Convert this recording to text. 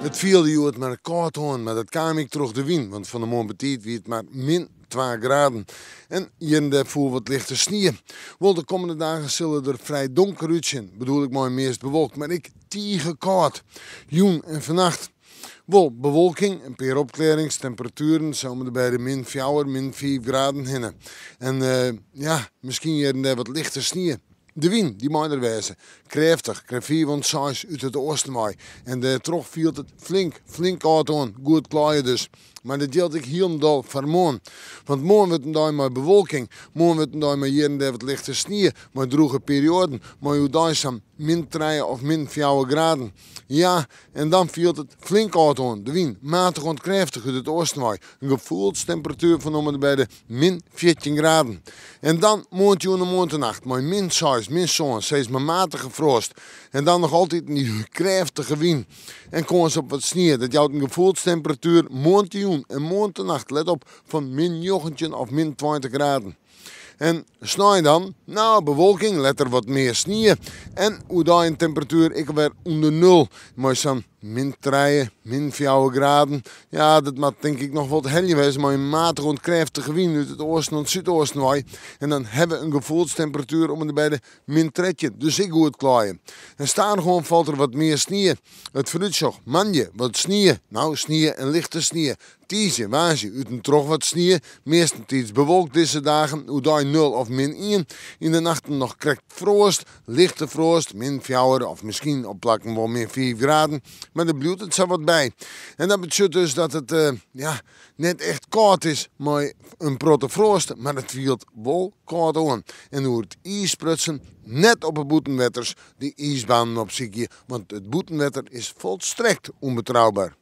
It fielde hjoed mar kâld oan, mar dat kaam ek troch de wyn, want fan 'e moarn betiid wie it mar min twa graden. En hjir en dêr foel wat lichte snie. Wol de kommende dagen sille der frij donker útsjen, bedoel ik mei meast bewolkt, mar ek tige kâld. Jûn en fannacht wol bewolking, in pear opklearrings, temperatueren sa om en by de min fjouwer, min fiif graden hinne. En ja, miskien hjir en dêr wat lichte snie. De wyn, dy mei der wêze. Krêftich, krêft 5 oant 6 út it oasten wei. En dêrtroch fielt it flink, flink kâld oan. Goed klaaie dus. Mar dat jildt ek hielendal foar moarn. Want moarn wurdt in dei mei bewolking. Moarn wurdt in dei mei hjir en dêr wat lichte snie, mei drûge perioaden, mei oerdei sa'n min trije of min fjouwer graden. Ja, en dan fielt it flink kâld oan. De wyn, matich oant krêftich út it oasten wei. In gefoelstemperatuer fan om en by de min 14 graden. En dan moarntejûn en moarntenacht mei min seis, min sân, sis mar matige froast. En dan noch altyd dy krêftige wyn en kâns op wat snie. Dat jout in gefoelstemperatuer moarntejûn en moarntenacht, let op, fan min 19 of min 20 graden. En snein dan? No, bewolking, letter wat mear snie en oerdei in temperatuer ek alwer ûnder nul mei sa'n min trije, min fjouwer graden. Ja, dat moat tink ik noch wol te heljen wêze mei in matige oant krêftige wyn út it oasten oant súdoasten wei. En dan hawwe we in gefoelstemperatuer om en by de min 13, dus ek goed klaaie. En stadichoan falt der wat mear snie. It foarútsjoch, moandei wat snie, no snie en lichte snie. Tiisdei, woansdei út en troch wat snie, meastentiids bewolkt dizze dagen, oerdei nul of min ien. Yn de nachten noch krekt froast, lichte froast, min fjouwer of miskien op plakken wol min fiif graden, mar dêr bliuwt it sa wat by. En dat betsjut dus dat it ja, net echt kâld is mei in protte froast, mar it fielt wol kâld oan. En oer it iis sprutsen, net op 'e bûtenwetters de iisbanen opsykje, want it bûtenwetter is folstrekt ûnbetrouber.